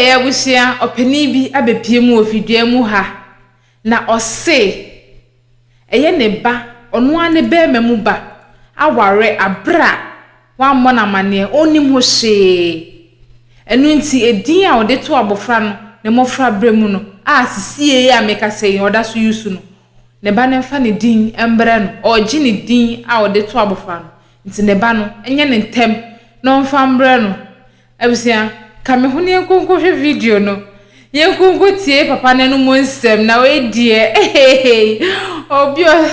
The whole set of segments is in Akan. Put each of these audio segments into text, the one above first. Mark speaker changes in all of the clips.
Speaker 1: Hey abusua, ɔpanin bi abɛpue mu wɔ fidua mu ha, na ɔse ɛyɛ ne ba, ɔno ara ne barima mu ba aware aberɛ a wammɔ no amaneɛ, ɔnnim ho hwee. Ɛno nti edin a ɔde too abɔfra no ne mmɔfra berɛ mu no a sesie yi a mekasa yi ɔda so use no, ne ba no mfa ne din mbrɛ no, ɔregye ne din a ɔde too abɔfra no, nti ne ba no nyɛ no ntɛm na ɔmfa mbrɛ no. Abusua, ka me ho na yɛnkɔ nkɔhwɛ video no. Yɛnkɔ nkɔtie papa no anom nsɛm na wei deɛ ehehe obi ɔ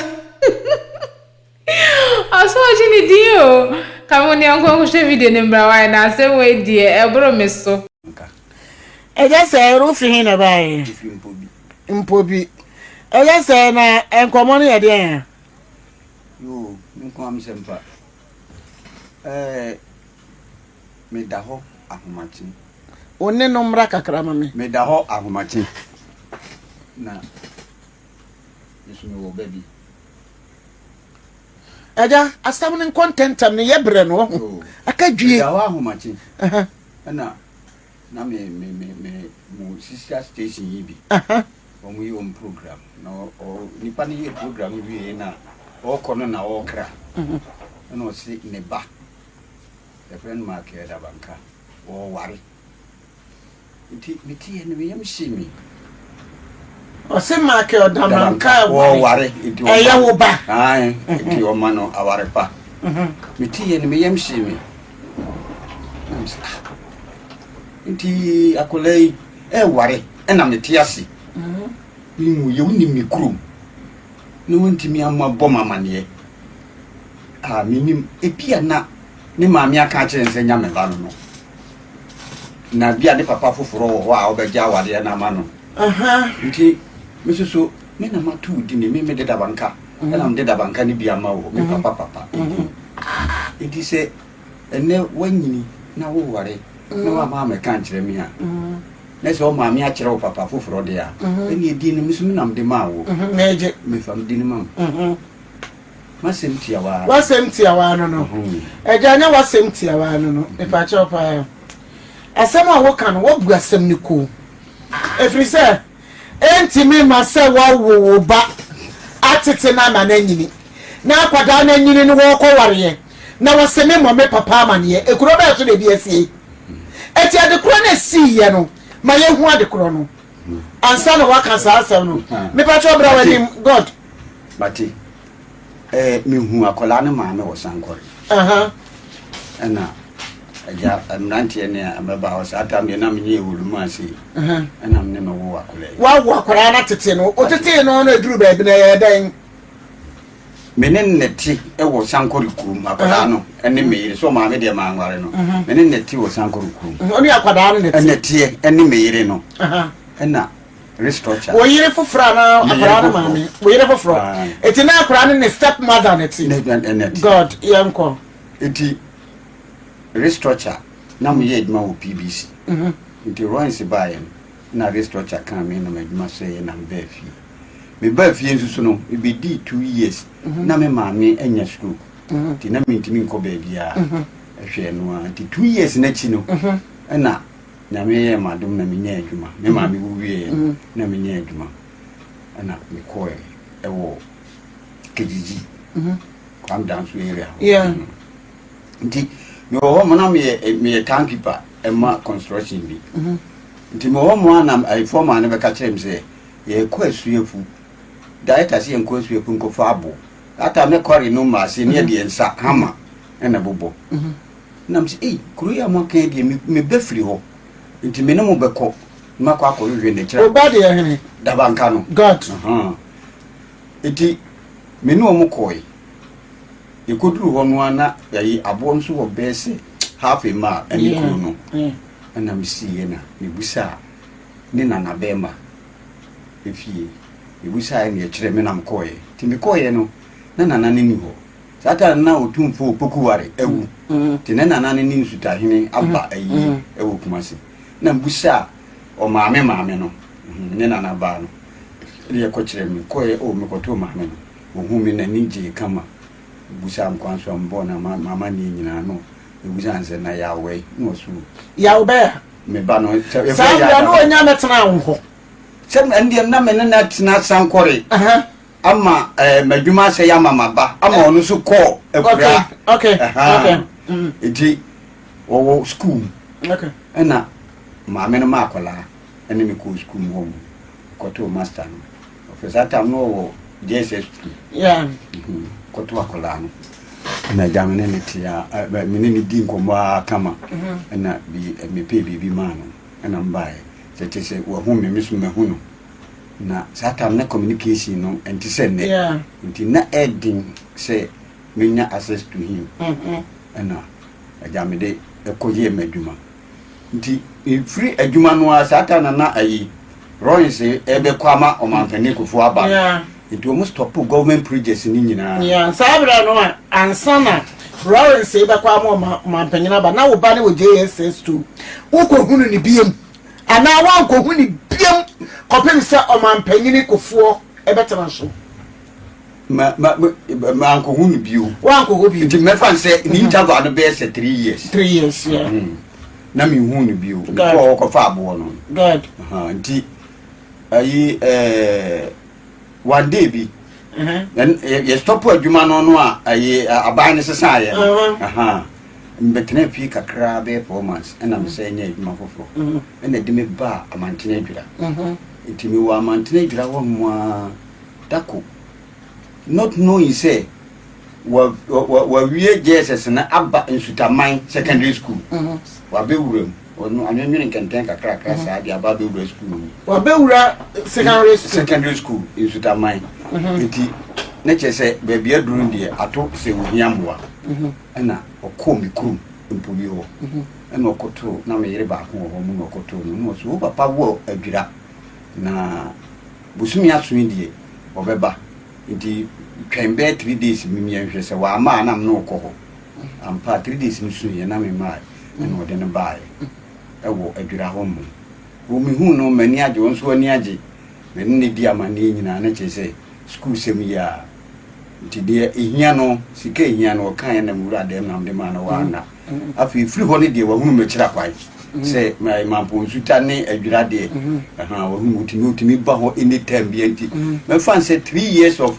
Speaker 1: ɔsɛ ɔgye ne din o. Ka me ho na yɛnkɔ nkɔhwɛ video no mmra wae na asɛm wei deɛ ɛboro me so.
Speaker 2: Ɛgya sɛ wo fi he na ɛbaeɛ?
Speaker 3: Mefiri Mpobi.
Speaker 2: Mpobi. Ɛgya sɛ na nkɔmmɔ no yɛ deɛn a?
Speaker 3: Yoo, me nko ara me sɛm fa. Ɛɛ. Meda hɔ ahomakye.
Speaker 2: Wo ne no mmra kakra ma me.
Speaker 3: Meda hɔ ahomakye. Na me nso mewɔ ba bi.
Speaker 2: Agya, asɛm no nkɔ ntɛmntɛm no yɛ brɛ no ɔho. Aka dwie.
Speaker 3: Meda hɔ ahomakye. Ɛna na me me me me mo sister station yi bi. Wɔn yɛ wɔn program na ɔ nipa no yɛ program wie na ɔkɔ no na ɔkra. Ɛna ɔse ne ba. Yɛfrɛ no Michael Dabanka. Wɔware. Nti meteeɛ no me yam hyee me.
Speaker 2: Ɔse Michael Dabanka
Speaker 3: wɔware. Nti
Speaker 2: ɛyɛ wo ba.
Speaker 3: Ae, nti ɔma no aware pa. Meteeɛ no me yam hyee me. Na me sɛ ah. Nti akwadaa yi ɛware ɛna mete ase. Menwuiɛ, wonim me kurom. Na wantumi amma bɔ me amaneɛ. A mennim, ebia na ne maame aka akyerɛ no sɛ nya me ba no no, na ebia ne papa foforɔ wɔ hɔ a ɔbɛgye awadeɛ no ama no. Nti me nso so me na mato wo din, me mede dabanka, mm. ɛna mede dabanka no bi ama wo, me mm. papa papa. Mm. Nti sɛ ɛnɛ woanyini na woware na mm. woama amɛka nkyerɛ me a, na sɛ ɔmaame akyerɛ wo papa foforɔ deɛ a, ɛne ɛdin no me nso me na mede maa wo. Mefa me din no ma wo. M'asɛm tiawa.
Speaker 2: W'asɛm tiawa no no. Agya nyɛ w'asɛm tiawa no no. Mepakyɛw paa. Asɛm a woka no, woabu asɛm no ko. Ɛfiri sɛ, ɛntumi mma sɛ woawo wo ba atete no ama no anyini, na akwadaa no anyini no wɔrekɔwareɛ, na wɔse memmɔ me papa amaneɛ. Ekuro bɛn so na ebi asie? Enti adekorɔ no esiiɛ no, ma yɛhu adekorɔ no ansa na woaka saa asɛm no. Mepakyɛw bra w'anim, God.
Speaker 3: Mate. Eh, mehu akwadaa no maame wɔ Sankore. Ɛna agya mmeranteɛ ne mmabaawa saa tam deɛ na menyɛ ewolumu ase. Ɛna me ne no wo akwadaa yi.
Speaker 2: Wawo akwadaa no atete no. Otetee no na eduru baabi na ɛyɛ dɛn?
Speaker 3: Me ne ne te wɔ Sankore kurom akwadaa no ɛne me yere so maame deɛ manware no. Me ne ne te wɔ Sankore kurom.
Speaker 2: Ɔne akwadaa no ne te.
Speaker 3: Ɛna teɛ ɛne me yere no. Ɛna restructure.
Speaker 2: Wo yere foforɔ anaa akwadaa no maame? Wo yere foforɔ. Eti na akwadaa no ne step mother ne te. God yɛn kɔ.
Speaker 3: Eti restructure na mo yɛ adwuma wɔ PBC. Mhm. Nti Royce baayɛ no na restructure kan me na m'adwuma sɛeɛ na mebaa fie. Mebaa fie nso so no mebɛdii 2 years mhm. na me maame anya stroke. Mhm. Nti na mentumi nkɔ baabiara. Ɛhwɛ no a nti 2 years n'akyi no ɛna Nyame yɛɛ m'adom na menyaa adwuma. Me maame wu wieɛ no, na menyaa adwuma. Ɛna mekɔɛ ɛwɔ Kejiji, Kwame Danso area hɔ. Nti mewɔ hɔ mo na meyɛ meyɛ town keeper ɛma construction bi. Nti mewɔ hɔ mo a na foreman no bɛka kyerɛ me sɛ yɛkɔ Asuafu. Director sɛ yɛnkɔ Asuafu nkɔfa abo. That time ne quarry no mma ase ne yɛde yɛn nsa hammer ɛna bobɔ. Na mese, Ei, kuro yi a moaka yi deɛ, meba firi hɔ, nti me ne mo bɛkɔ na makɔ akɔhwehwɛ n'akyiri.
Speaker 2: Wo ba deɛ hene?
Speaker 3: Dabanka no.
Speaker 2: God.
Speaker 3: Nti me ne wɔn kɔe. Yɛkɔduru hɔ no ara na yɛyi aboɔ nso wɔ bɛyɛ sɛ half a mile ɛne kuro no. Ɛna mesiiɛ na mebusaa ne nana bɛrima efie. Mebusaeɛ na yɛkyerɛ me na mekɔeɛ. Nti mekɔeɛ no, na nana no nni hɔ. Saa time no na Otumfoɔ Opoku Ware awu nti ne nana no ne Nsutahene aba ayie wɔ Kumasi. Na mbusaa ɔmaame maame no, ne nana baa no, ɛde ɛkɔ kyerɛ me. Mekɔeɛ, oh mekɔtoo maame no, ɔhuu me n'ani gyee kama. Ɔbusaa me kwan so a mebɔɔ no m'amanneɛ nyinaa na ɔbusaa no sɛ na Yaw wɛn? Na ɔse oh.
Speaker 2: Yaw bɛn a?
Speaker 3: Me ba no
Speaker 2: sɛ saa mmerɛ no ɔnya mɛtena wo hɔ.
Speaker 3: Sɛ ɛndeɛ na me ne no atena sankɔre ama ɛɛ m'adwuma asɛe ama m'aba ama ɔno nso kɔɔ akura.
Speaker 2: Okay okay.
Speaker 3: Nti wɔwɔ sukuu mu. Ɛna maame no ma akwadaa ɛne me kɔɔ sukuu mu hɔ mu kɔtoo master no. Ɔfɛ saa tam no ɔwɔ JSS two.
Speaker 2: Yeah.
Speaker 3: Kɔtoo akwadaa no. Ɛna agya me ne ne te a me ne ne di nkɔmmɔ a kama. Ɛna bi mepɛɛ biribi maa no ɛna mbaeɛ. Sɛ kyerɛ sɛ wahu me me so mahu no. Na saa tam na communication no ɛnte sɛ nnɛ. Nti na ɛden sɛ menya access to him. Ɛna agya mede ɛkɔyɛɛ m'adwuma. Nti mefiri adwuma no ara saa time na na ayi Rawlings ɛbɛkɔ ama ɔmanpanin Kufuor aba no. Nti wɔn stop government projects no nyinaa.
Speaker 2: Yeah, saa berɛ no a ansa na Rawlings bɛkɔ ama ɔmanpanin aba na wo ba no wɔ JSS 2 wokɔhunu no biam anaa woankɔhu no biam kɔpem sɛ ɔmanpanin Kufuor ɛbɛtena so?
Speaker 3: Ma ma mankɔhu no bio.
Speaker 2: Wankɔhu bio.
Speaker 3: Nti mɛfa no sɛ ne interval no bɛyɛ sɛ 3 years.
Speaker 2: 3 years, yeah.
Speaker 3: Na menhu no bio. Mekɔɔ hɔ kɔfa aboɔ no.
Speaker 2: Good.
Speaker 3: Nti ayi one day bi yɛ stop adwuma no no a ayi aban no sesaeɛ no. Mbɛtena fie kakra bɛyɛ 4 months ɛna mesɛ nyɛ adwuma foforɔ ɛna de me baa Amantene Adwira. Nti mewɔ Amantene Adwira hɔ nom a dako not knowing sɛ wawie JSS no aba Nsutaman secondary school. Wabɛwura mu ɔno anwenwene nkɛntɛn kakrakra saa de aba abɛwura school no mu.
Speaker 2: Wabɛwura secondary school.
Speaker 3: Secondary school Nsutaman. Nti ne kyerɛ sɛ baabi aduru no deɛ ato sɛ ohia mmoa. Ɛna ɔkɔɔ me kurom mpo bi hɔ ɛna ɔkɔtoo na me yere baako wɔ hɔ mu na ɔkɔtoo no na ɔsɛ wo papa wɔ Adwira na bosome aso yi deɛ ɔbɛba nti twɛn bɛyɛ 3 days mimiɛnhwɛ sɛ wama a na mene wokɔ hɔ. Ampa, 3 days no suiɛ na memae ɛna ɔde no baeɛ ɛwɔ Adwira hɔ mmom. Wɔ mehu no m'ani agye, wɔn nso ani agye. Mene ne di amanneɛ nyinaa na kyerɛ sɛ sukuu sɛm yi a nti deɛ ɛhia no sika ɛhia no ɔkaeɛ na mewura dɛm na mede maa no wɔanna. Afei firi hɔ no deɛ wahunu m'akyira kwan sɛ Mampɔ Nsuta ne Adwira deɛ wahunu ɔtumi ɔtumi ba hɔ anytime bia. Nti mɛfa n sɛ 3 years of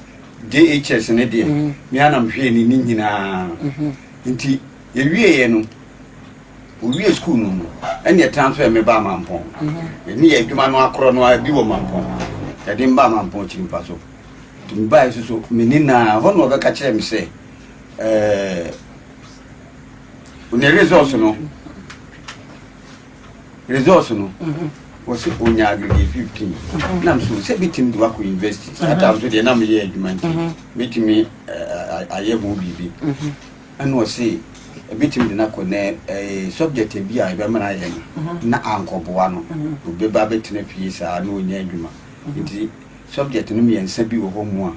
Speaker 3: JHS no deɛ me anam hwɛɛ ne ne nyinaa. Nti yɛwieɛ no owie school no no ɛne transfer me ba Mampɔn. Ɛne yɛ adwuma no akorɔ no a bi wɔ Mampɔn yɛde mba Mampɔn Kyirimpa so. Nti mebaeɛ so so me ne naa hɔ na ɔbɛka kyerɛ me sɛ ne results no wɔsɛ onya aggregate 15 nam so sɛ bɛtumi de wakɔ university. Saa time so deɛ na meyɛ adwuma nti mɛtumi ayɛ ho biribi. Ɛna ɔse ɛbɛtumi de no akɔ nɛ subject bi a ɛbɛma no ayɛ no na ankɔboa no obɛba bɛtena fie saa na ɔnya adwuma. Nti subject no mmiɛnsa bi wɔ hɔ mu a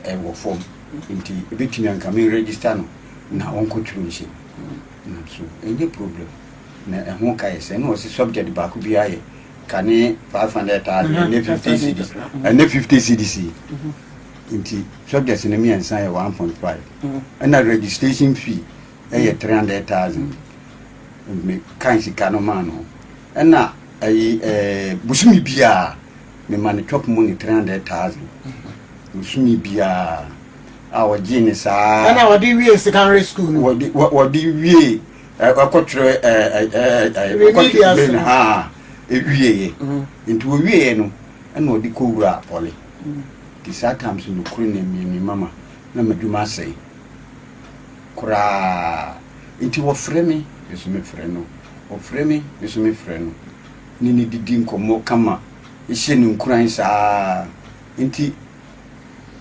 Speaker 3: ɛwɔ fam nti ɛbɛtumi anka me register no na ɔnkɔtwerɛ nhyɛ nam so ɛnyɛ problem. Na ɛho ka yɛ sɛ ɛna ɔse subject baako bi ayɛ ka ne 500,000 ɛnɛ 50 cedis, ɛnɛ 50 cedis yi. Nti subject no mmiɛnsa yɛ 1.5 ɛna registration fee ɛyɛ 300,000. Me kan sika no maa no ɛna ɛyi bosome biara mema ne chop money 300,000 bosome biara a ɔgye ne saa.
Speaker 2: Ɛna wɔde wie secondary school no.
Speaker 3: Wɔde wie ɛkɔtwerɛ ɛɛ ɛɛ ɛɛ
Speaker 2: Remedials no.
Speaker 3: Ha ewieɛ. Nti wɔwieɛ no ɛna ɔde kɔwura poly. Nti saa times no kuro ne mi mama na m'adwuma asɛe koraa. Nti wɔfrɛ me, me so mefrɛ no, wɔfrɛ me, me so mefrɛ no ne ne didi nkɔmmɔ kama ɛhyɛ no nkuran saa. Nti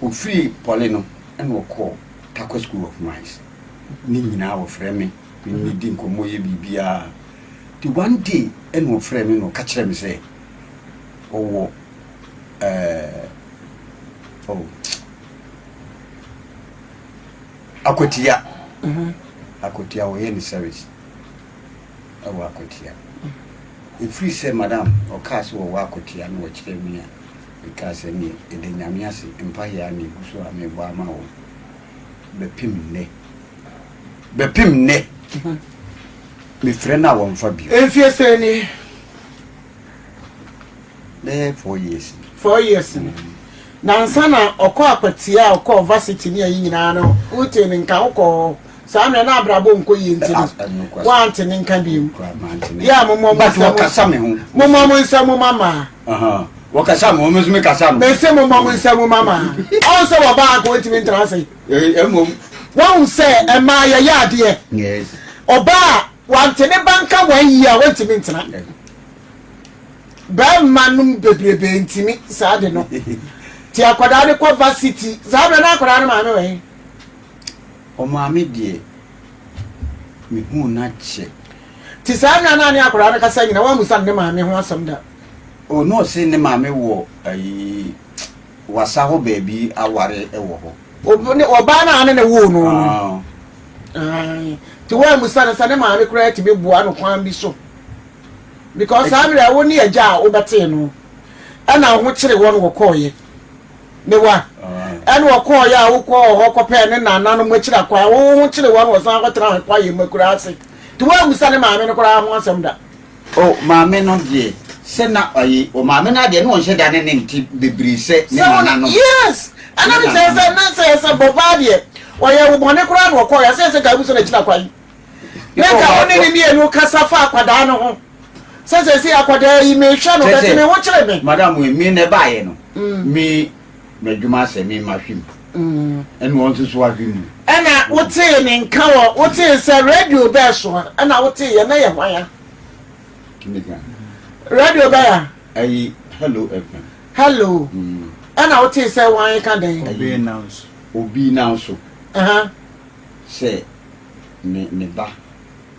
Speaker 3: ofiri poly no ɛna ɔkɔɔ Tarkwa School of Mines. Ne nyinaa wɔfrɛ me, me ne di nkɔmmɔ yɛ biribiara. Nti one day ɛna ɔfrɛ me na ɔka kyerɛ me sɛ ɔwɔ oh, Akwatia. Akwatia wɔyɛ ne service ɛwɔ Akwatia. Ɛfiri sɛ madam ɔkaa sɛ wɔwɔ Akwatia na wɔkyerɛ me a mekaa sɛ neɛ ɛda Nyame ase mpayɛ a na ɛgu so a mebɔ ama wo bɛpem nnɛ, bɛpem nnɛ. Mefrɛ no a wɔmfa bio.
Speaker 2: Mfie sɛn ni?
Speaker 3: Bɛyɛ 4 years.
Speaker 2: 4 years ni. Na nsa na ɔkɔ akwatia a ɔkɔ varsity ne ayi nyinaa no, wote ne nka wokɔ saa mmerɛ na abrabɔ nkɔ yie nti no, woante ne nka bio? Yɛ a mommɔ mo
Speaker 3: But
Speaker 2: nsa mu
Speaker 3: wɔkasa me ho.
Speaker 2: Mommɔ mo nsa mu mama.
Speaker 3: Wɔkasa me ho, me nso mekasa no.
Speaker 2: Mese mommɔ mo nsa mu mama. Ɔn sɛ wɔbaa nka wɔntumi ntena ase.
Speaker 3: Mmom.
Speaker 2: Wɔhu sɛ ɛmaa yɛyɛ adeɛ. Ɔbaa a wante ne ba nka wɔn yie a, wɔntumi ntena. Bɛrima nom bebrebe ntumi saa de no. Ti akwadaa no kɔ varsity saa berɛ na akwadaa no maame wɔ he?
Speaker 3: Ɔmaame deɛ, mehuu no akyɛ.
Speaker 2: Ti saa mmerɛ no a ne akwadaa no kasa nyina woammusa no ne maame ho asɛm da?
Speaker 3: O, na ɔse ne maame wɔ ayi Wasa hɔ baabi aware wɔ hɔ.
Speaker 2: Ɔbaa no a ne ne woo no no. Nti woammusa no sɛ ne maame koraa tumi boa no kwan bi so? Because saa mmerɛ wo ne agya a wobɛtee no ɛna wo ho kyere wɔn wɔkɔɔyɛ. Ne wa ɛna ɔkɔɔyɛ a wokɔɔ hɔ kɔpɛɛ ne nananom akyiri akwan, wo ho kyere wɔn wɔsan kɔtena kwaeɛ mu akuraa ase. Nti woammusa ne maame no koraa ho asɛm da?
Speaker 3: Oh, maame no deɛ, sɛ na ɔye, o maame no adeɛ na ɔnhyɛ da ne ne nte bebree sɛ ne nananom.
Speaker 2: Yes, ɛna ne kyerɛ sɛ na sɛ sɛ bɔbaa deɛ ɔyɛ wo bɔne koraa na ɔkɔɔyɛ sɛ sɛ ka abusa n'akyiri akwan. Na nka wo ne ne mmienu kasa fa akwadaa no ho. Sɛ sɛ sɛ akwadaa yi mehwɛ no bɛte me ho kyerɛ me.
Speaker 3: Madam wei me na ɛbaeɛ no, me m'adwuma asɛ me mahwɛ mu. Ɛna wɔn nso so ahwɛ mu.
Speaker 2: Ɛna wotee ne nka wɔ wotee sɛ radio bɛɛ so a ɛna wotee yɛ na yɛ hwan a? Radio bɛɛ a?
Speaker 3: Ayi Hello FM.
Speaker 2: Hello. Ɛna wotee sɛ hwan ka dɛn?
Speaker 3: Obi nan so. Obi nan so. Sɛ ne ne ba.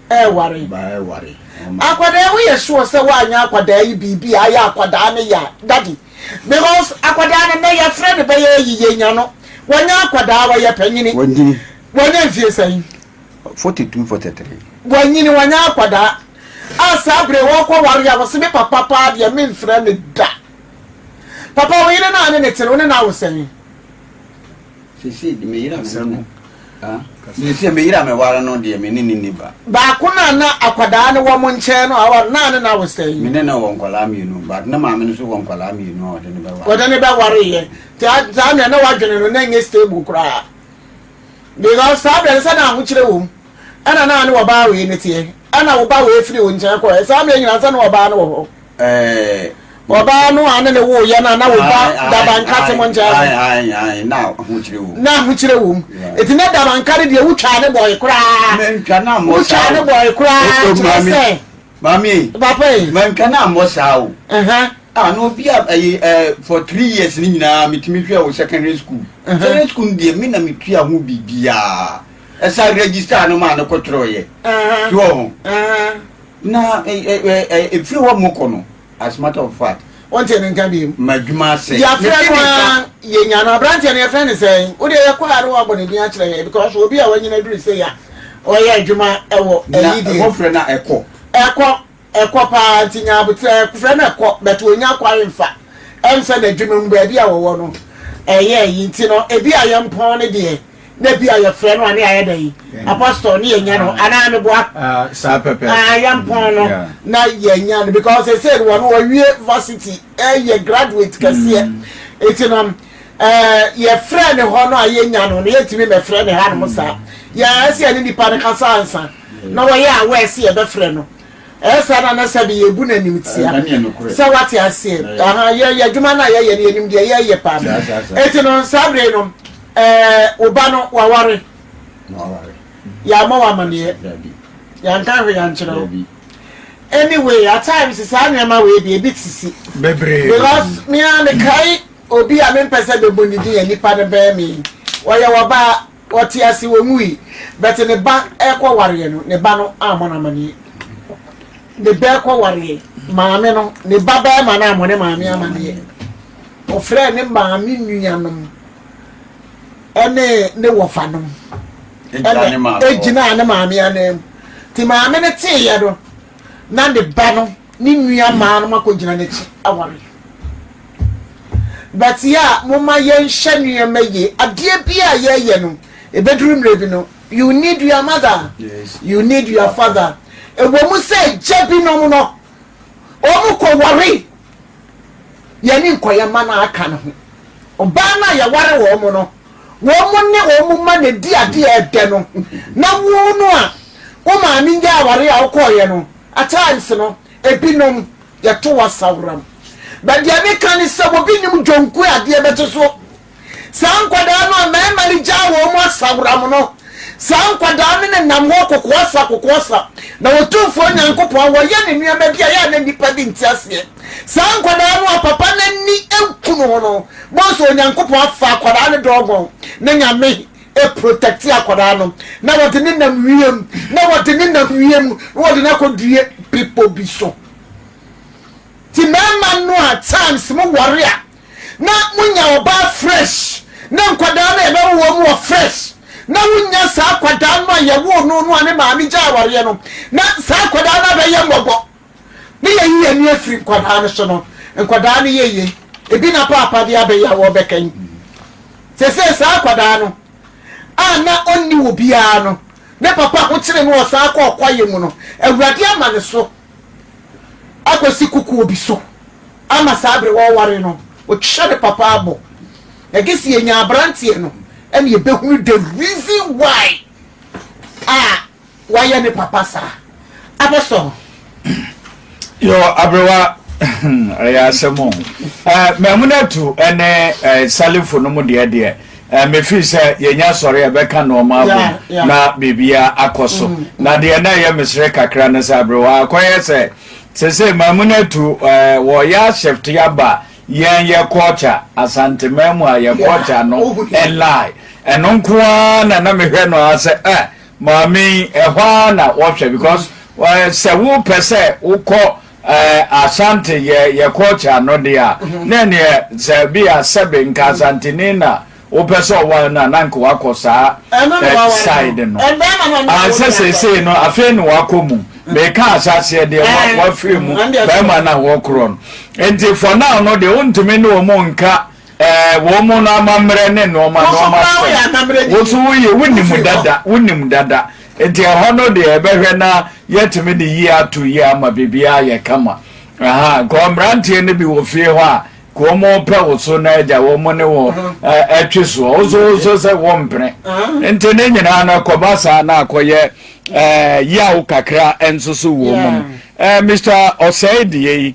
Speaker 2: Ɛɛware.
Speaker 3: Ba ɛɛware.
Speaker 2: Akwadaa yi woyɛ sure sɛ woanyɛ akwadaa yi biribi a ayɛ akwadaa no ya daddy because akwadaa no nɛ yɛfrɛ no bɛyɛ ayi yɛnya no wanyɛ akwadaa wɔyɛ panyini.
Speaker 3: Wanyini.
Speaker 2: Wanya mfie sɛn?
Speaker 3: 42 43.
Speaker 2: Wanyini wanyɛ akwadaa a saa bere wɔkɔ ware a wɔse me papa paa deɛ memfrɛ no da. Papa wo yere no a ne ne te no wo ne no awo sɛn?
Speaker 3: Seesei de me yere a me ne no seesei me yere a meware no deɛ me ne ne nni ba.
Speaker 2: Baako no a na akwadaa no wɔ mo nkyɛn no a ɔware no a ne na wo sɛn?
Speaker 3: Me ne no wɔ nkwadaa mmienu but ne maame no nso wɔ nkwadaa mmienu a ɔde no bɛware.
Speaker 2: Ɔde no bɛwareeɛ nti saa mmerɛ na wadwene no na ɛnyɛ stable koraa because saa berɛ no sɛ na ahokyerɛ wɔ mu ɛna na ne ɔbaa wei no teɛ ɛna wo ba wei firi wo nkyɛn kɔɛ saa mmerɛ nyinaa sɛ na ɔbaa no wɔ hɔ. Ɔbaa no a ne ne woeɛ no a na wo ba dabanka te mo nkyɛn
Speaker 3: no. Na ahokyerɛ wɔ mu.
Speaker 2: Na ahokyerɛ wɔ mu. Eti na dabanka no deɛ wotwaa ne bɔe koraa.
Speaker 3: Mantwa no ammɔ saa
Speaker 2: o. Wotwaa ne bɔe koraa kyerɛ sɛ.
Speaker 3: Maame.
Speaker 2: Papa yi.
Speaker 3: Mantwa no ammɔ saa o. Ah, na obi a ɛyi ɛɛ for 3 years ne nyinaa metumi hwɛ wɔ secondary school. Secondary school no deɛ me na metua ho biribiara. Ɛsa register no maa no kɔtwerɛeɛ. So wɔ ho. Na ɛfiri hɔ mo kɔ no, as matter of fact.
Speaker 2: Wɔnte ne nka bio.
Speaker 3: M'adwuma asɛe.
Speaker 2: Yɛafrɛ no ara yɛnya no. Aberanteɛ no yɛfrɛ no sɛn? Wo deɛ yɛkɔ a na wabɔ ne din akyerɛ yɛn because obi a wanyini aduru sei a ɔyɛ adwuma wɔ ayi deɛ.
Speaker 3: Na wɔfrɛ no a ɛkɔ.
Speaker 2: Ɛkɔ, ɛkɔ paa nti nya aboterɛ. Frɛ no ɛkɔ but ɔnya kwan mfa. Ɛm sɛ n'adwuma mu baabi a wɔwɔ no ɛyɛ ayi nti no ebi a yɛmpɔn no deɛ. Na bi a yɛfrɛ no a ne ayɛ dɛn apostle ne yɛnya no anaa meboa
Speaker 4: ah, saa pɛpɛ
Speaker 2: ah, yɛmpɔn no na yɛnya no because ɛsɛ no wɔno wɔwie varsity ɛyɛ graduate kɛseɛ ɛti no eh, yɛfrɛ ne hɔ no a yɛnya no no yɛntumi mɛfrɛ ne ha nom saa yɛɛ sɛ yɛne nipa no kasa ansa na wɔyɛ a wɔɛsɛ yɛbɛfrɛ no. Ɛyɛ saa na na sɛbe yɛbu no animtia. Sɛ wate aseɛ. Aha, yɛ yɛ adwuma no a yɛyɛ no yɛnim deɛ yɛyɛ paa. Eti no saa bere no ɛɛ wo ba no waware. Yɛamɔ wo amaneɛ. Yɛanka hwee ankyerɛ wo. Anyway, at times saa nneɛma wei deɛ ebi sisi.
Speaker 4: Bebree.
Speaker 2: Because me ara mekae obi a mempɛ sɛ mebɔ ne din a nipa no bɛn me. Ɔyɛ ɔbaa. Ɔte ase ɔnwui but ne ba ɛkɔ wareɛ no ne ba no ammɔ no amaneɛ. Ne ba ɛkɔ wareɛ maame no ne ba bɛrima no ammɔ ne maame amaneɛ. Ɔfrɛɛ ne maame nuanom ɛne ne wɔfanom ɛna ɛgyinaa ne maame anan mu. Nti maame no teeɛ no na ne ba no ne nua maa no akɔgyina n'akyi aware. But yɛ a momma yɛnhyɛ nneɛma yie. Adeɛ bi a yɛyɛ no, ɛbɛduru mmerɛ bi no, you need your mother, you need your father. Ɛwɔ mu sɛ agya binom no, wɔn kɔ ware yɛne nkɔyɛ mma no aka no ho. Ɔbaa no a yɛware wɔn no, wɔn ne wɔn mma na ɛdi adeɛ a ɛdɛ no. Na wo no a wo maame nyaa aware a wokɔeɛ no, at times no, ebinom yɛto wo asaworam. But deɛ meka ne sɛ, obi nim dwonku a adeɛ bɛkye so. Saa nkwadaa no a mmarima no gyaa wɔn mu asaworam no, saa nkwadaa no nenam hɔ kokoasa kokoasa, na Otumfoɔ Nyankopɔn wɔyɛ ne nneɛma bi a ɛyɛ a na nnipa bi nte aseɛ. Saa nkwadaa no a papa no ani nku no ho no, bohu sɛ Onyankopɔn afa akwadaa no dɔɔgɔn, na Nyame protɛkte akwadaa no, na wɔde ne nam wiem, na wɔde ne nam wiem, na wɔde no akɔdue bepɔ bi so. Nti mmarima no a times mo ware a, na monya ɔbaa fresh na nkwadaa no a yɛbɛwo wɔn wɔ fresh na wonya saa akwadaa no a yɛwoo no no a ne maame gya awareɛ no na saa akwadaa no abɛyɛ mmɔbɔ ne yɛyi yɛn ani afiri nkwadaa no so no, nkwadaa no yɛye ebi na paapa de abɛyɛ a wɔbɛka yi sese saa akwadaa no a na ɔnni wɔ biara no ne papa ho kyere no ɔsan kɔ ɔkwaeɛ mu no, Awurade ama ne so akɔsi kokoɔ bi so ama saa bere wɔreware no, ɔtwa ne papa abɔ. Na gye sɛ yɛnya aberanteɛ no ɛna yɛbɛhunu the reason why a wayɛ ne papa saa. Apostle.
Speaker 4: Yo, aberewa ɛyɛ asɛm o. Mamunatu ɛne Salifo no mu deɛ deɛ mefii sɛ yɛnya sɔre a ɛbɛka nnoɔma abom na biribia akɔ so. Na deɛ na ɛyɛ mesere kakra ne sɛ aberewa akɔyɛ sɛ sese Mamunatu wɔyɛ ahyɛfte aba yɛn yɛ culture Asanteman mu a yɛ culture no ɛlae ɛno nko ara na na mehwɛ no ara sɛ eh maame yi ɛhɔ ara na wɔhwɛ because sɛ wopɛ sɛ wokɔ Asante yɛ yɛ culture no deɛ a mhm. na ɛneɛ sɛ bi a sɛbe nka Asanteni na wopɛ sɛ ɔware no a na nka wakɔ saa side no ansɛ seesei no afei na wakɔ mu meka asaseɛ deɛ wafiri mu bɛrima no a wɔkorɔ no nti for now no deɛ wontumi ne wɔn nka Ɛɛ, wɔn mu no amammerɛ ne nneɛma nneɛma sɛm. Wo nso woyɛ wonim dada, wonim dada. Nti ɛhɔ no deɛ ɛbɛhwɛ na yɛatumi de yie ato yie ama biribiara ayɛ kama. Aha, nka mmeranteɛ no bi wɔ fie hɔ a, ka wɔn pɛ wo so na agya wɔn ne wɔ ɛtwe soɔ. Wo nso wo nso sɛ wɔmpene. Nti ne nyinaa no ɛkɔba saa na akɔyɛ ɛɛ yaw kakra nso so wɔ mu. Ɛɛ Mr. Ɔsɛe deɛ yi.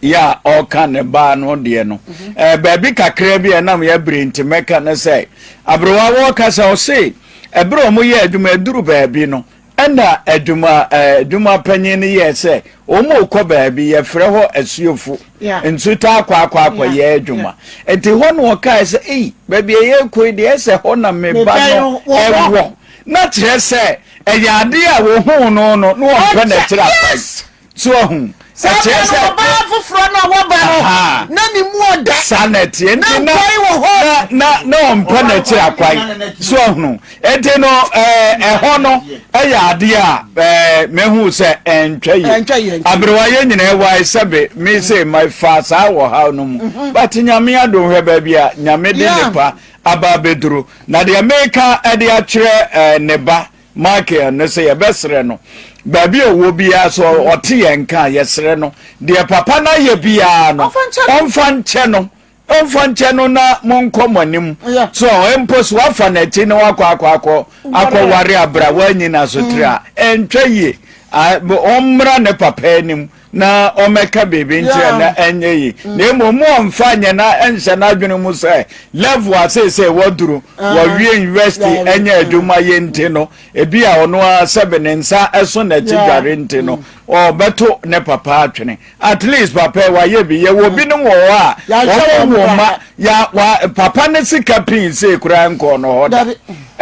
Speaker 4: yɛ a ɔreka ne baa no deɛ no mhm. eh, baabi kakra bi a ɛnam yɛ bere nti mɛka ne sɛ aberewa wɔreka sɛ ɔse ɛberɛ a wɔyɛ adwuma aduru baabi no ɛna adwuma eh, adwuma panyin no yɛɛ sɛ wɔn rekɔ baabi yɛfrɛ hɔ asuofo nsu taa akɔ akɔ akɔ yɛ adwuma nti hɔ na ɔkae sɛ ei baabi a yɛrekɔ yi deɛ ɛsɛ hɔ na me ba no ɛwɔ na kyerɛ sɛ ɛyɛ adeɛ a wɔhuu no no na wɔmpɛ n'akyiri akwan. So ahu?
Speaker 2: Saa
Speaker 4: Ɛkyerɛ
Speaker 2: berɛ no,
Speaker 4: sɛ
Speaker 2: ɔbaa foforɔ no a waba no,
Speaker 4: Aha.
Speaker 2: na ne mu ɔdɛ.
Speaker 4: Saa na ɛteɛ.
Speaker 2: Na
Speaker 4: Nti na
Speaker 2: nkwan wɔ hɔ.
Speaker 4: na na na ɔmpɛ n'akyiri akwan. So ahunu? Nti no ɛɛ ɛhɔ no ɛyɛ adeɛ a ɛɛ mehu sɛ ɛntwa yie.
Speaker 2: Ɛntwa yie, ɛntwa yie.
Speaker 4: Aberewa yɛn nyinaa wae sɛbe me se ma fa saa ɔhaw no mu. But Nyame adom hwɛ baabi a Nyame de
Speaker 2: Yeah.
Speaker 4: nipa aba abɛduru. Na deɛ meka ɛde akyerɛ ɛɛ ne ba Michael no sɛ yɛbɛsrɛ no baabi a ɔwɔ biara sɛ ɔte yɛn nka a yɛsrɛ no deɛ papa no ayɛ biara no ɔmfa nkyɛ no ɔmfa nkyɛ no na monkɔ mo anim so mpo so wafa n'akyi na wakɔ akɔ akɔ akɔware abra wanyi n'asotire a ɛntwa yie ɔmmra ne papa anim na ɔmmɛka biribi nkyerɛ na ɛnyɛ yi mm. na mmom mu ɔmfa nyɛ na ɛnhyɛ n'adwene mu sɛ level a seesei waduru ah. wɔwie university ɛnyɛ mm. adwuma yɛ nti no ebi a ɔno ara sɛbe ne nsa ɛso n'akyi dware nti no mm. ɔbɛto ne papa atwene at least papa wayɛ bi yɛwɔ mm. binom wɔ hɔ a wɔn wɔ ma ya wa papa ne sika pii sei koraa nkɔɔ no hɔ da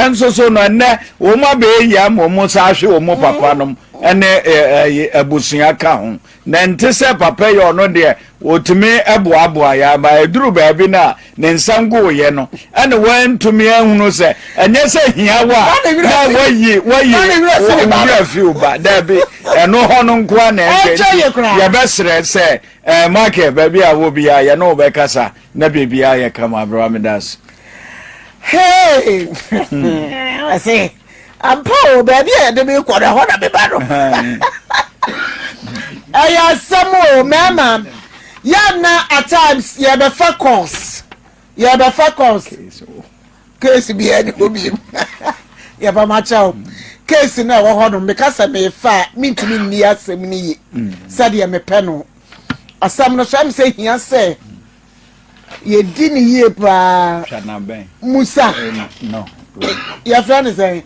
Speaker 4: nso so no ɛnɛ wɔn abɛyɛ yia ma wɔn nsa ahwe wɔn papa nom. ɛne abusua ka ho na ɛnte sɛ papa yi ɔno deɛ ɔtumi boaboa yɛ ama ɛduru baabi no a ne nsa ngoeɛ no ɛne wantumi ahunu sɛ ɛnyɛ sɛ hia wo a na wayi wayi wura fi wo ba daabi ɛno hɔ no nkoa na ɛnhwɛ nti yɛbɛsrɛ sɛ eh, Michael baabi a wɔ biara yɛne wo bɛkasa na biribiara yɛ kama aberewa meda ase.
Speaker 2: Hey! Hmm. Ampa o, baabi a yɛde me kɔ no, ɛhɔ na meba no. Ɛyɛ asɛm o, mmarima. Yɛn na at times yɛbɛfa calls. Yɛbɛfa calls. Case bi ɛni hɔ bi mu. Yɛba ma kyɛw. Case na ɛwɔ hɔ no, meka sɛ mefa a, mentumi nni asɛm no yie sɛdeɛ mepɛ no. Asɛm no so ɛm sɛ hia sɛ yɛdi ne yie paa. Musa. Yɛfrɛ no sɛn?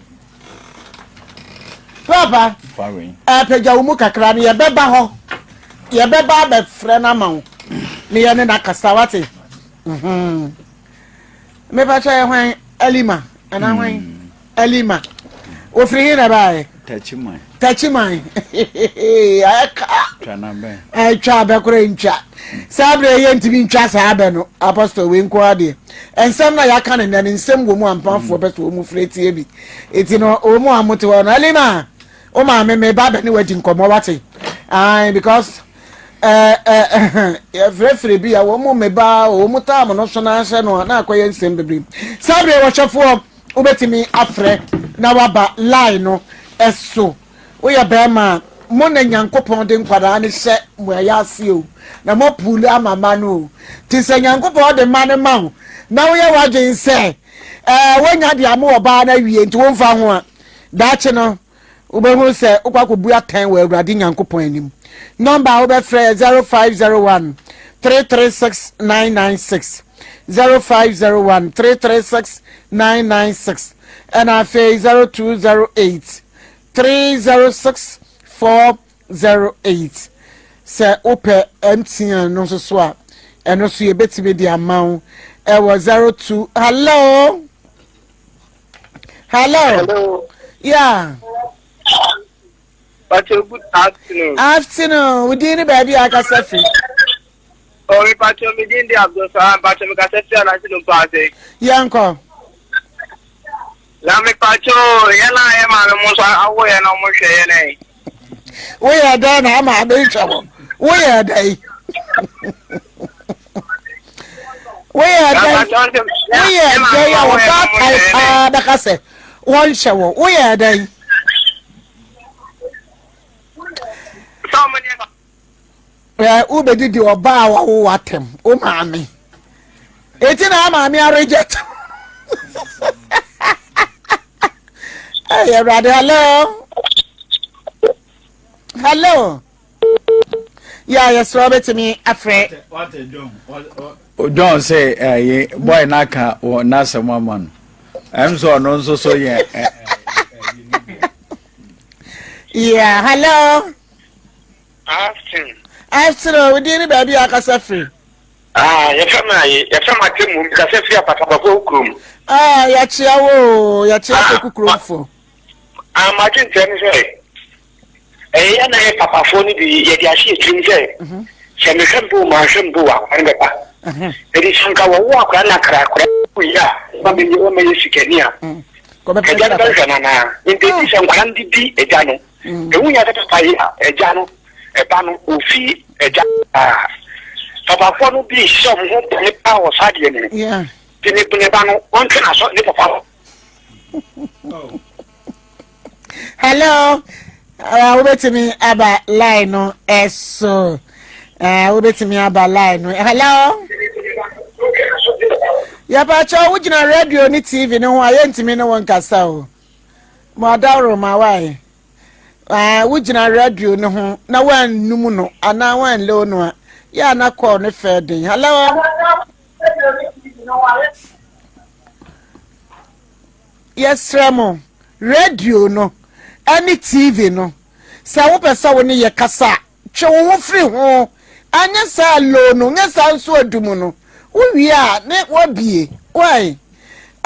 Speaker 2: Papa, apagya wo mu kakra no yɛbɛba hɔ. Yɛbɛba abɛfrɛ no ama wo. Ne yɛne no akasa wate. Mhm. Mepakyɛ yɛ hwan? Alima anaa hwan? Hmm. Alima. Ofiri he na ɛbaeɛ?
Speaker 4: Tachiman.
Speaker 2: Tachiman. Ayɛ ka. Ɛtwa abɛ koraa ntwa. Saa berɛ yɛ ntumi ntwa saa abɛ no. Apostle wei nko adeɛ. Nsɛm na yɛaka no nnɛ no nsɛm wɔ mu ampafoɔ pɛ sɛ wɔn mu frɛ tie bi. Eti no wɔn mu a mote hɔ no Alima wo maame me ba bɛ ne wadi nkɔmmɔ wate. Ae because yɛfrɛfrɛ bi a wɔn mu meba wɔn mu taam no so n'ahyɛ no a na akɔyɛ nsɛm bebree saa bere wɔhwɛfoɔ wobɛtumi afrɛ na waba line no ɛso woyɛ bɛrima a mo na nyankopɔn de nkwadaa no hyɛ mo ɛyɛ ase o na mo puulu ama ma no o te sɛ nyankopɔn de ma no ma wo na woyɛ w'adwene sɛ ɛɛ wonya de ama ɔbaa no awie nti womfa ho a daakye no Wobɛhunu sɛ wokɔ akɔbu atɛn wɔ Awurade Nyankopɔn anim. Nɔmba a wobɛfrɛ yɛ 0501 336 996, 0501 336 996, ɛna afei 0208 306 408. Sɛ wopɛ MTN no nso so a, ɛno nso yɛbɛtumi de ama wo ɛwɔ 02 hello. Hello.
Speaker 5: Hello.
Speaker 2: Yeah.
Speaker 5: Pacho, good afternoon.
Speaker 2: Afternoon. Wo din ne baabi a akasa firi.
Speaker 5: Oh, me pacho, me din de Abdul Salam. Pacho, me kasa firi anase no paase.
Speaker 2: Yɛnkɔ.
Speaker 5: Na me pacho, yɛn a yɛ maame mo nso awo yɛn na wɔn hwɛ yɛn ɛ.
Speaker 2: Woyɛ dɛn na ama ade nhwɛ wɔ? Woyɛ dɛn? Woyɛ dɛn? Woyɛ dɛn a wɔbaatae paa bɛka sɛ wɔnhyɛ wɔ? Woyɛ dɛn? Wobɛdidi ɔbaa a wawo w'atɛm, wo maame. Eti na maame areject. Hey, Awurade, hello. Hello. Yeah, yɛsrɛ wobɛtumi afrɛ.
Speaker 4: John sɛ ɛyɛ eh, boy n'aka wɔ n'asɛm ama no. Ɛm sɛ ɔno nso so yɛ. Eh, eh,
Speaker 2: yeah, hello.
Speaker 5: Afternoon.
Speaker 2: Afternoon, wo din ne baabi a akasa firi.
Speaker 5: Ah, yɛfrɛ me aye, yɛfrɛ me Atemmu, mekasa firi Apasabafo kurom.
Speaker 2: Ah, yɛkyea wo o, yɛkyea ah, Poku kuromfo.
Speaker 5: Ah, m'adwenkyerɛ ne sɛ, ɛyɛ yɛ na yɛ papafoɔ no bi yɛde ahyɛ yɛ tirim sɛ, mhm. sɛ mehwɛ mpo manhwɛ mpo akora no bɛba. Mhm. Ɛde sɛ nka wɔwo akora no akra akora yi a, wɔmɛyɛ sikani a, mm. agya no bɛhwɛ no anaa? Nti sɛ nkwadaa no didi agya no, Mm. Ehu nya sɛ papa yi a agya no ɛba no ofi agya paa. Papafoɔ no bi hyɛ wɔn ho bɔne paa wɔ saa deɛ no mu. Ti ne ne ba no wɔntwe n'asɔ ne papa hɔ.
Speaker 2: Hello. Uh, wobɛtumi aba line no ɛso uh, wobɛtumi aba line no hello yɛpakyɛ wogyina radio ne tv no ho a yɛntumi ne wo nkasa o Mo adaworoma wai ah, wogyina radio no ho na woannum no anaa woanlow no a, yɛ a na kɔɔ no fɛ den. Hello? Yɛsrɛ mo, radio no ne TV no, sɛ wopɛ sɛ wo ne yɛ kasa a, Twe wo ho firi ho, anyɛ saa loo no, nyɛ saa nso adu mu no, wo wie a ne wabie, wai?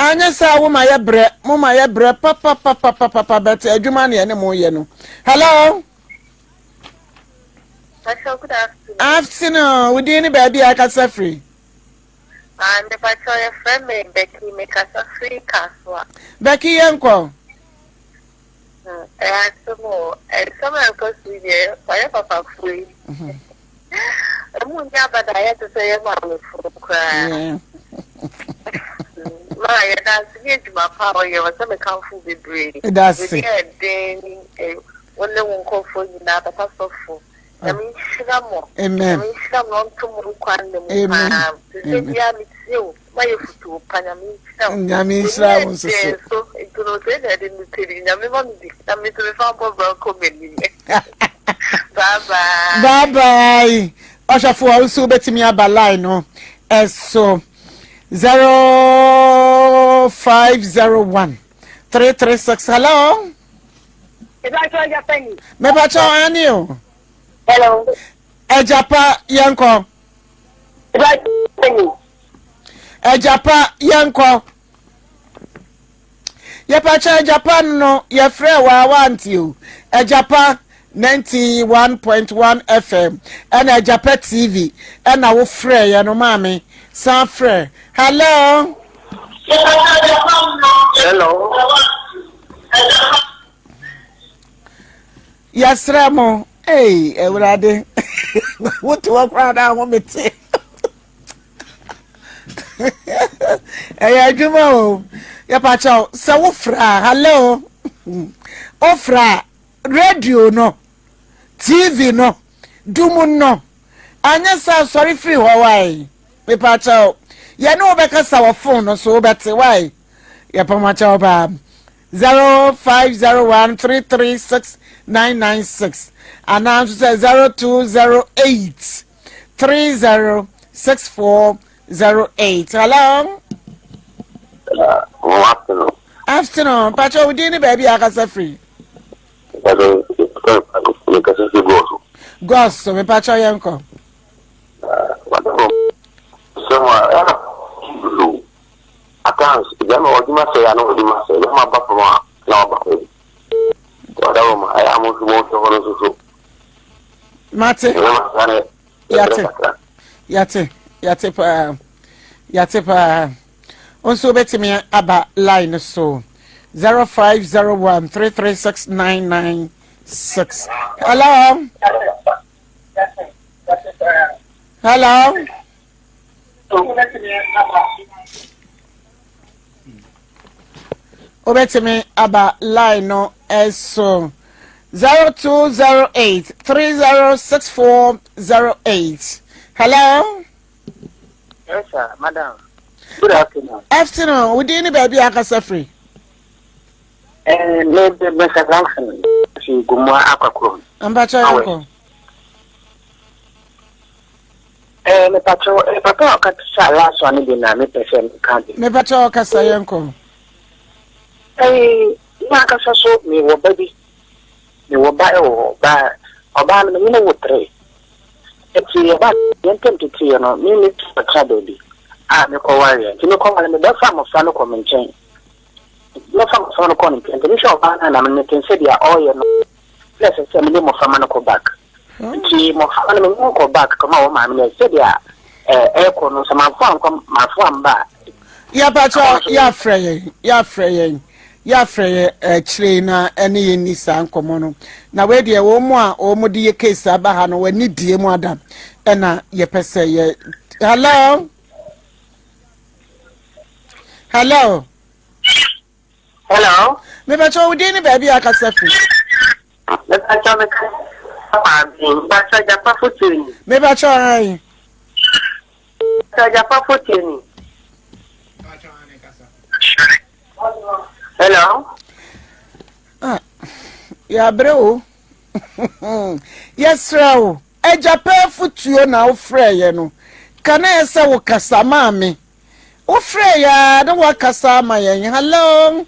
Speaker 2: Anyɛ saa wo ma yɛ brɛ, mo ma yɛ brɛ papapapapapa but adwuma ne yɛne mo yɛ no. Hello?
Speaker 6: Pacho, good afternoon.
Speaker 2: Afternoon, wo din ne baabi a akasa firi?
Speaker 6: Ah, me pacho, yɛfrɛ me Becky, me kasa firi Kasoa.
Speaker 2: Becky, yɛnkɔ.
Speaker 6: Ɛyɛ asɛm o. Nsɛm a ɛkɔ so yi deɛ, ɔyɛ papafoɔ yi. Ɛmu nni abadaeɛ te sɛ yɛn maamefoɔ koraa. Maa yɛda ase ne adwuma pa a ɔyɛ wɔ sɛ mekamfo wo bebree.
Speaker 2: Meda ase.
Speaker 6: W'ani yɛ den ne eh, wo ne wo nkurɔfoɔ nyinaa, papa sɔfo. Nyame nhyira mo.
Speaker 2: Amen.
Speaker 6: Nyame nhyira mo na ɔnto mo nkwa nna mu
Speaker 2: Amen.
Speaker 6: paa. Te sɛ
Speaker 2: Amen.
Speaker 6: biara metie wo, ma yɛ futuo pa, Nyame nhyira wo.
Speaker 2: Nyame
Speaker 6: W'ani
Speaker 2: nhyira
Speaker 6: yɛ
Speaker 2: wo nso so.
Speaker 6: den so, nti no sɛ na ɛde me pɛ bi, Nyame ma me bi, na me nso mefa mbɔ bra nkɔ m'anim. Bye bye.
Speaker 2: Bye bye. Ɔhwɛfo a nso wobɛtumi aba line no ɛso 0501 336 hello. Mepakyɛ ane o.
Speaker 6: Hello.
Speaker 2: Agyapa yɛnkɔ. Agyapa yɛnkɔ. Yɛpakyɛ agyapa no yɛfrɛ waa wante o. Agyapa 91.1 FM ɛna agyapa TV ɛna wofrɛ yɛ no maame san frɛ. Hello.
Speaker 5: Hello.
Speaker 2: Yɛsrɛ mo ei awurade wote hɔ koraa na ahomete ɛyɛ adwuma o yɛpakyɛw sɛ wofrɛ a hallo wofrɛ a radio no tv no dum no anyɛ sɛ asɔre firi hɔ wae mepakyɛw yɛne wobɛkasa wɔ fon no so wobɛte wae yɛpamakyɛw paa 0501 336 996 anaa nso sɛ 0208 306408. Hello.
Speaker 5: Good afternoon.
Speaker 2: Afternoon. Pacho, wo din ne baabi a akasa firi?
Speaker 5: Mekasa fi Gɔs.
Speaker 2: Gɔs, so mepacho yɛnkɔ.
Speaker 5: Sɛm a ɛna at times bɛrima ɔdwuma sɛe a na ɔdwuma sɛe bɛrima ba fam a na waba fam ɔda ma ɛyɛ a mo nso mo nhwɛ hɔ no nso so.
Speaker 2: Mate. Yate. Yate. Yate paa. Yate paa. Nso wobɛtumi aba line no so. 0501 336996. Hello. Hello. Wobɛtumi aba line no so 0208 306408. Hello.
Speaker 5: Yes, sir, madam. Good afternoon.
Speaker 2: Afternoon. Wo din ne baabi a akasa firi?
Speaker 5: Eh, me me Samson fi Gumua Akwakurom.
Speaker 2: Mpakyɛ yɛnkɔ.
Speaker 5: Eh, mepakyɛw, eh, papa a ɔkasa last one bi na mepɛ sɛ meka bi.
Speaker 2: Mepakyɛw ɔkasa yɛnkɔ.
Speaker 5: Eh, me ankasa so mewɔ ba bi. Mewɔ ba wɔ hɔ. Ba ɔbaa no menye no wo tere. Nti yɛba yɛn ntam teteeɛ no, me me tu kɔtra baabi a mekɔwareɛ. Nti mekɔware mebɛfa mmɔfra no kɔ me nkyɛn. Mɛfa mmɔfra no kɔ ne nkyɛn. Nti mehwɛ ɔbaa no a na mete sɛ deɛ ɔreyɛ no na ɛsɛ sɛ mede mmɔframma no kɔ back. Nti mmɔframma no menye wɔn kɔ back kɔma wɔn maame no sɛdeɛ ɛrekɔ no sɛ mamfo ankɔ mamfo amba a.
Speaker 2: Yɛpakyɛ yɛafrɛ yɛn yɛafrɛ yɛn yɛafrɛ yɛn akyire na ɛne yɛn ni saa nkɔmmɔ no na wei deɛ wɔn mu a wɔn de yɛ case aba ha no wɔn ani die mu ada ɛna yɛpɛ sɛ yɛ hello hello.
Speaker 5: Hello.
Speaker 2: Mepakyɛ wo din ne baabi a akasa firi.
Speaker 5: Mepakyɛ meka maame mepakyɛ gyapa fotuo ni.
Speaker 2: Mepakyɛ ayi.
Speaker 5: Mepakyɛ gyapa fotuo ni. Hello.
Speaker 2: Ah, yɛabrɛ o. Yɛsrɛ wo, agyapa afotuo na wofrɛeɛ no, ka na ɛsɛ wo kasa maame. Wofrɛ yɛ a na wakasa ama yɛn. Hello.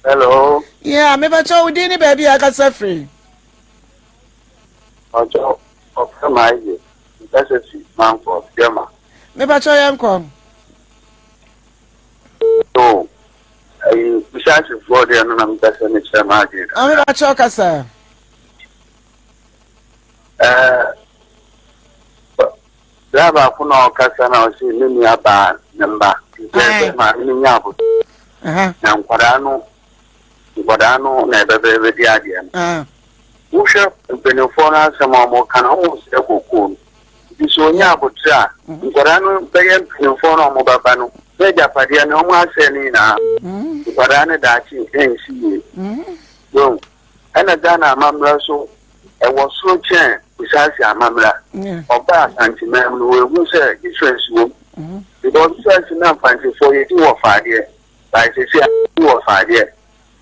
Speaker 5: Hello.
Speaker 2: Yeah, mepakyɛ wo din ne baabi a akasa firi.
Speaker 5: Ɔkyɛ ɔfrɛ ma ayɛ nkasa fi mankɔ Bɛma.
Speaker 2: Mepakyɛ yɛn kɔ.
Speaker 5: So, ayi bisasefoɔ deɛ no na mepɛ sɛ mekyerɛ m'adwene.
Speaker 2: Mepakyɛ kasa.
Speaker 5: Ɛɛ Bra baako na ɔkasa na ɔse ne nua baa ne mba nti ɛsɛ maame no nya aboterɛ na nkwadaa no nkwadaa no na ɛbɛbɛdi adeɛ no. Wohwɛ mpanimfoɔ no asɛm a wɔka no wɔn sɛ kokoo no nti sɛ ɔnya aboterɛ a nkwadaa no bɛyɛ mpanimfoɔ no a wɔbɛba no. Sɛ agyapadeɛ no ɔmo asɛe no nyinaa, nkwadaa no daakye ɛnsi yie. So ɛna Ghana amammerɛ nso ɛwɔ soro kyɛn Kusasi amammerɛ. Ɔbaa Asanteman mu no wɔahu sɛ difference wɔ mu. Because first na Mfantefoɔ yɛdi wɔ faadeɛ, but seesei a yɛdi wɔ faadeɛ.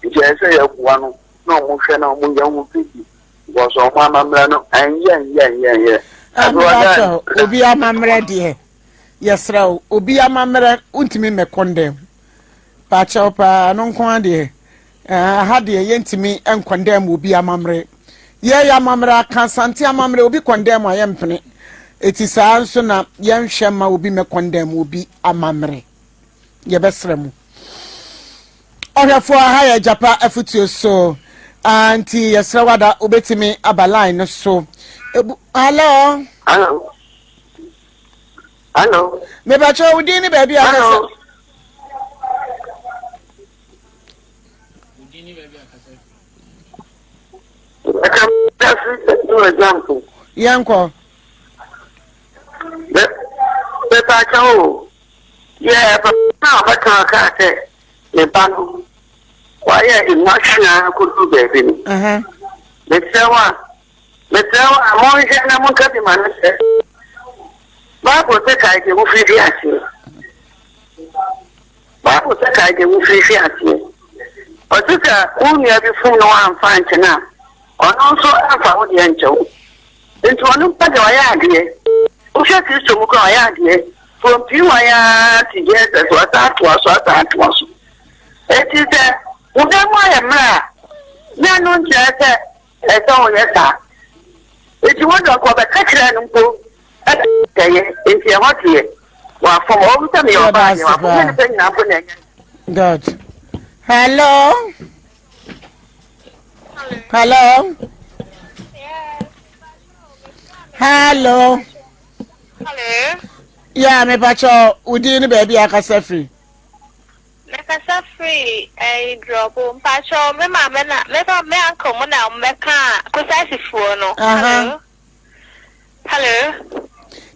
Speaker 5: Nti ɛyɛ sɛ yɛboa no na ɔmo hwɛ na ɔmo yɛ ho biribi because ɔmo amammerɛ no ɛnyɛ nyɛ nyɛ nyɛ.
Speaker 2: Mepakyɛw, obi amammerɛ deɛ yɛsrɛ wo obi amammerɛ wontumi mmɛ kɔndɛm pakyɛw paa no nko ara deɛ aha deɛ yɛntumi nkɔndɛm obi amammerɛ yɛyɛ amammerɛ aka asante amammerɛ obi kɔndɛm a yɛmpene eti saa nso na yɛnhwɛ ma obi mmɛ kɔndɛm obi amammerɛ yɛbɛsrɛ mo ɔhwɛfoɔ aha yɛ agyapa afutuo so ah, nti yɛsrɛ wada wobɛtumi aba line no so ebu hello
Speaker 5: hello hello
Speaker 2: mebakyɛ wo din ne baabi a kasa yɛnkɔ
Speaker 5: mepakyɛ o Yɛ papa no a ɔbɛka ɔkaa sɛ ne ba no wayɛ emotion ara kɔduru baabi no. Mesrɛ wo a, mesrɛ wo a, monhwɛ na monka bi ma no sɛ Bible sɛ kae deɛ wofiri fi aseɛ. Bible sɛ kae deɛ wofiri fi aseɛ. Ɔse sɛ wo nua bi fom na woamfa ankyɛ no a, ɔno nso amfa wo deɛ nkyɛ wo. Nti ɔno mpo deɛ ɔyɛ adeɛ. Wohwɛ Kristo mu koraa ɔyɛ adeɛ. From PY ara to JSS wasan atoa so asan atoa so. Enti sɛ wo dan mu ayɛ mmerɛ a, na ɛno nkyerɛ sɛ ɛsɛ sɛ woyɛ saa. Enti wo deɛ nka ɔbɛka kyerɛɛ no mpo ɛyɛ nti ɛhɔ teɛ wafom. Ɔwom sɛ meyɛ ɔbaa deɛ wafom nyɛ nipa nyinaa mpo na ɛnyɛ.
Speaker 2: Good. Hello. Hello. Hello.
Speaker 6: Hello.
Speaker 2: Yeah, me pacho udi ni baby akasa free.
Speaker 6: Me kasa free eh drobo. Mpacho me ma me na me ba me uncle mo na me ka kusasi fuo no. Hello. Hello.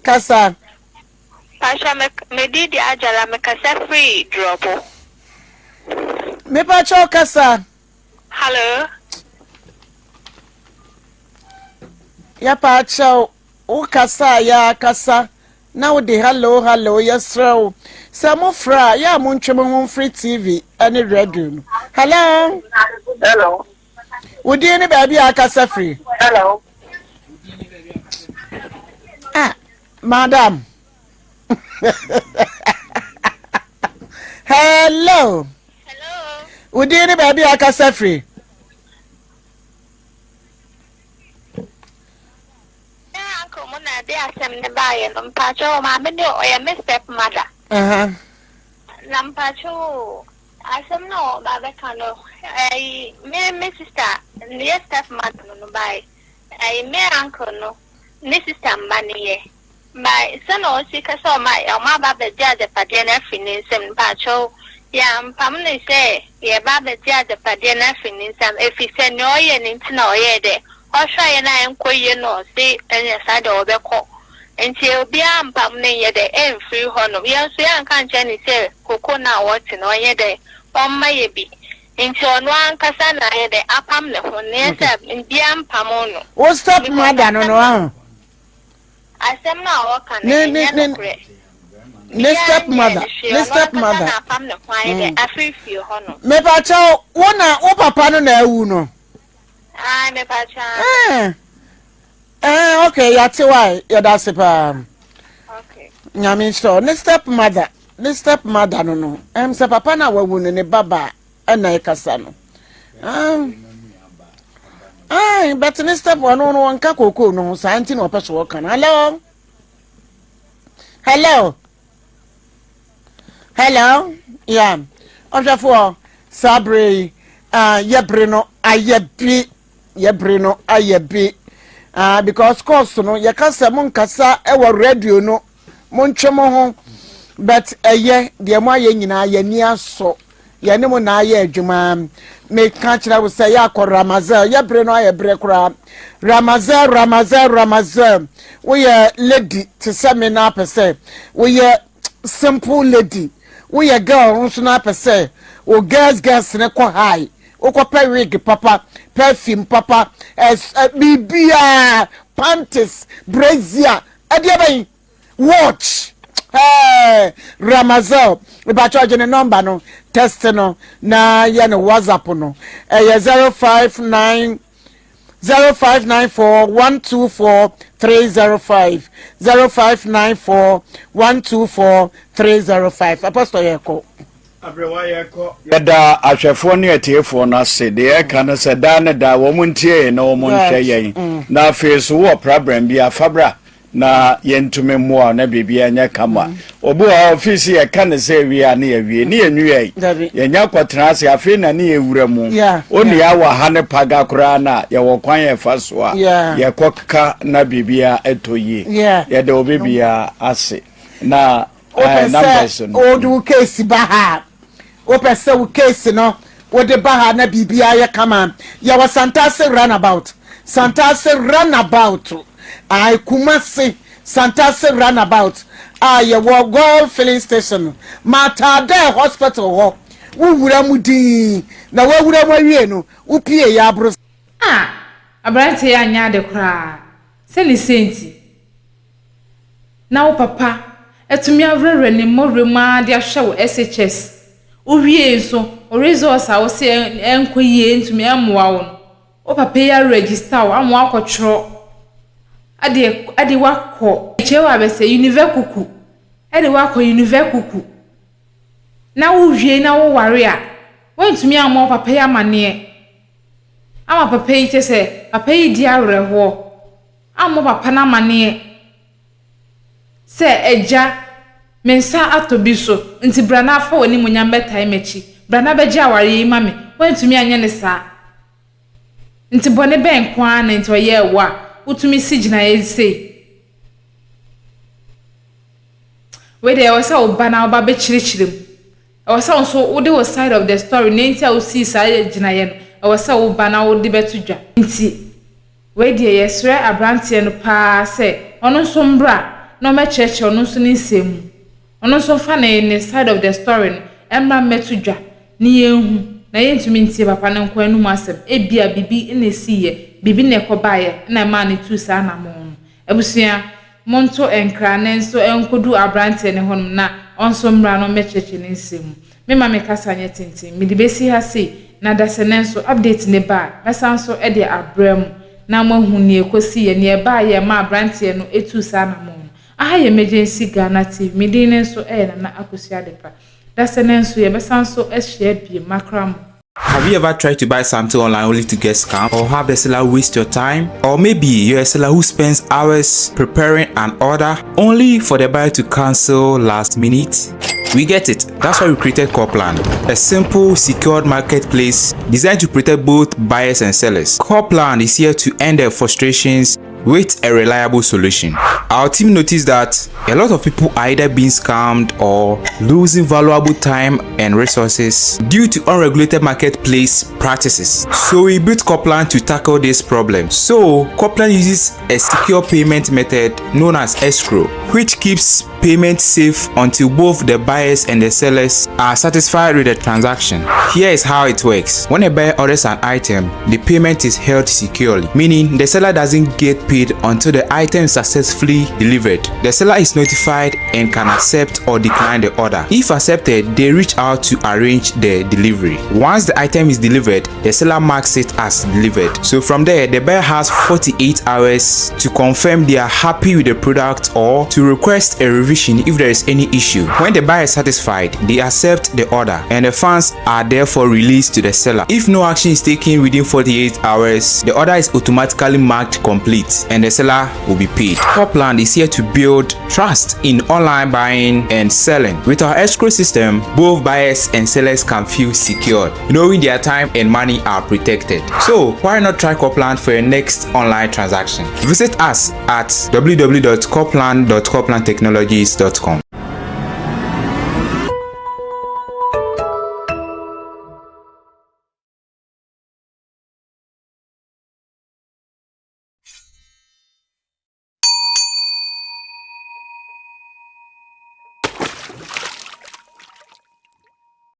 Speaker 2: Kasa.
Speaker 6: Pacho me me di di ajala me kasa free drobo.
Speaker 2: Me pacho kasa.
Speaker 6: Hello.
Speaker 2: Ya pacho wo kasa a ya kasa na wo de hello hello yɛsrɛ wo sɛ mo frɛ a yɛ a montwe mo ho mfiri TV ne radio no. Hello.
Speaker 5: Hello.
Speaker 2: Wo din ne baabi a akasa firi.
Speaker 5: Hello.
Speaker 2: Ah, madam. Hello.
Speaker 6: Hello.
Speaker 2: Wo din ne baabi a akasa firi.
Speaker 6: Me uncle mu na ɛde asɛm ne baayɛ no mpakyɛw maame ne ɔyɛ me step mother. Na mpakyɛw asɛm na ɔba bɛka no ɛyi me me sister ne yɛ step mother no no bae ɛyi me uncle no ne sister mma ne yɛ. By sɛnea ɔsi ka sɛ ɔma ɔmo aba abɛgye agyapadeɛ no afiri ne nsam no mpakyɛw yɛampam no sɛ yɛreba abɛgye agyapadeɛ no afiri ne nsam efisɛ nea ɔyɛ no nti na ɔyɛɛ dɛ ɔhwɛ yɛn a ɛnkɔ yie na ɔse ɛnyɛ saa deɛ ɔbɛkɔ nti obiara ampam no nyɛ dɛ ɛmfiri hɔ nom yɛn nso yɛanka ankyerɛ no sɛ koko no a wɔte no ɔnyɛ dɛ ɔmma yɛ bi nti ɔno ankasa na ayɛ dɛ apam ne ho neɛ sɛ biara mpamo no.
Speaker 2: Wo step mother no no aho.
Speaker 6: Asɛm no a ɔka no, ɛnyɛ nokorɛ.
Speaker 2: Ne step mother, ne step mother.
Speaker 6: na apam ne ho ayɛ dɛ afiri fie hɔ nom.
Speaker 2: Mepakyɛw, wo na wo papa no na awu no?
Speaker 6: Ae, mepakyɛw.
Speaker 2: Eh, eh, okay, yate wae, yɛda ase paa.
Speaker 6: Okay.
Speaker 2: Nyame nhyira wo. Ne step mother, ne step mother no no, ɛm sɛ papa no a wawu no ne baba ɛna ɛkasa no. Ah. Ae, but ne step ɔno no wɔnka kookoo no ho saa nti na ɔpɛ so ɔka no. Hello? Hello? Hello? Yeah. Ɔhwɛfoɔ, saa bere yi, uh, yɛ bere no ayɛ bi, yɛ bere no ayɛ bi. Uh, because course no, yɛka sɛ monkasa ɛwɔ radio no, montwe mo ho, but ɛyɛ deɛ mo ayɛ nyinaa yɛni asɔ. Yɛne mo na ayɛ adwuma. Meka kyerɛ wo sɛ yɛakɔ Ramazel. Yɛ bere no ayɛ berɛ koraa. Ramazel, Ramazel, Ramazel. Woyɛ lady te sɛ me na apɛ sɛ woyɛ simple lady. Woyɛ girl nso na apɛ sɛ wo girls girls no kɔ high, wokɔpɛ wig papa, perfume papa, biribiara, panties, brazier, ɛdeɛ bɛn, watch, ɛɛ, Ramazel, mepakyɛ ɔgye ne nɔmba no, test no, na yɛ no WhatsApp no, ɛyɛ 059 0594 124 305 0594 124 305 Apostle yɛkɔ.
Speaker 4: Aberewa yɛkɔ. Yɛda ahwɛfoɔ ne atiefoɔ no ase. Deɛ yɛka no sɛ daa ne daa wɔn ntie yɛn na wɔn nhwɛ yɛn. Mm. Na afei so wowɔ prabrɛm bi a fa bra. na yɛntumi mmoa wo na biribiara nyɛ kama. Obi wɔ hɔ a ɔfii sɛ yɛka ne sɛ awie a ne yɛawie ne yɛnwiei. Yɛnya kɔtena ase afei na ne yɛwura mu. Onua wɔ ha ne paga koraa na yɛwɔ kwan yɛfa so a yɛkɔka na biribiara ɛtɔ yie. Yɛda obi biara ase na
Speaker 2: wopɛ sɛ wode wo case ba ha a wopɛ sɛ wo case no wode ba ha na biribiara yɛ kama yɛwɔ Santase runabout Santase runabout ae Kumasi Santase runabout a yɛwɔ Goil filling station Matadɛ hospital hɔ wowura mu din na wawura mu awie no wopie yɛ aboro
Speaker 1: Ah! Aberanteɛ yi anyɛ ade koraa. Sɛ ne sei nti. Na wo papa atumi awerɛwerɛ ne mmɔwerɛ mu ara de ahwɛ wo SHS. Wowiei nso, wo results a wose ɛnkɔ yie ntumi mmoa wo no, wo papa yi aregister wo ama woakɔtwerɛ de de wo akɔ Kyerɛ wo abɛsɛ, Univerkuku, de wo akɔ Univerkuku. Na wowie na woware a, woantumi ammɔ wo papa yi amanneɛ ama papa yi, kyerɛ sɛ papa yi redi awerɛhoɔ. Ammɔ papa no amanneɛ sɛ, Agya, me nsa atɔ bi so, nti bra na fa w'animuonyam bɛtae m'akyi. Bra na bɛgye awareɛ yi ma me. Woantumi anyɛ no saa. Nti bɔne bɛn nko ara na nti ɔyɛɛ wo a wotumi si gyinaeɛ sei? Wei deɛ ɛwɔ sɛ wo ba na wo ba bɛkyerɛkyerɛ mu. Ɛwɔ sɛ wo nso wode wo side of the story, nea nti a wosii saa gyinaeɛ no, ɛwɔ sɛ wo ba na wode bɛto dwa. Nti Wei deɛ yɛsrɛ abranteɛ no paa sɛ ɔno nso mbra na ɔmɛkyerɛkyerɛ ɔno nso ne nsɛm mu. Ɔno nso mfa ne ne side of the story no mmra mmɛto dwa ne yɛnhu na yɛntumi ntie papa no nko anum asɛm ebia biribi na ɛsiiɛ, biribi na ɛkɔbaeɛ na ɛmaa no tuu saa anamɔn no. Abusua, monto nkra no nso nkɔdu abranteɛ no hɔnom na ɔnso mmra na ɔmmɛkyerɛkyerɛ ne nsɛm mu. Memma me kasa nyɛ tenten, mede bɛsi ha sei, na dasɛ-nnɛ nso update no ba a, mɛsan nso de abrɛ mo na moahu nea ɛkɔsiiɛ, nea ɛbaeɛ a ɛmaa aberanteɛ no tuu saa anammɔn no. Aha yɛ Emergency Ghana TV, me din no nso yɛ Nana Akosua Adepa. Dasɛ-nnɛ nso yɛbɛsan nso ahyia bio, makra mo.
Speaker 7: Have you ever tried to buy something online only to get scammed or have the seller waste your time? Or maybe you're a seller who spends hours preparing an order only for the buyer to cancel last minute? We get it. That's why we created Corplan, a simple, secured marketplace designed to protect both buyers and sellers. Corplan is here to end their frustrations with a reliable solution. Our team noticed that a lot of people are either being scammed or losing valuable time and resources due to unregulated marketplace practices. So we built Coplan to tackle this problem. So Coplan uses a secure payment method known as escrow, which keeps payment safe until both the buyers and the sellers are satisfied with the transaction. Here is how it works. When a buyer orders an item, the payment is held securely, meaning the seller doesn't get paid until the item is successfully delivered. The seller is notified and can accept or decline the order. If accepted, they reach out to arrange the delivery. Once the item is delivered, the seller marks it as delivered. So from there, the buyer has 48 hours to confirm they are happy with the product or to request a revision if there is any issue. When the buyer is satisfied, they accept the order and the funds are therefore released to the seller. If no action is taken within 48 hours, the order is automatically marked complete and the seller will be paid. Copland is here to build trust in online buying and selling. With our escrow system, both buyers and sellers can feel secured, knowing their time and money are protected. So why not try Copland for your next online transaction? Visit us at www.copland.coplandtechnologies.com.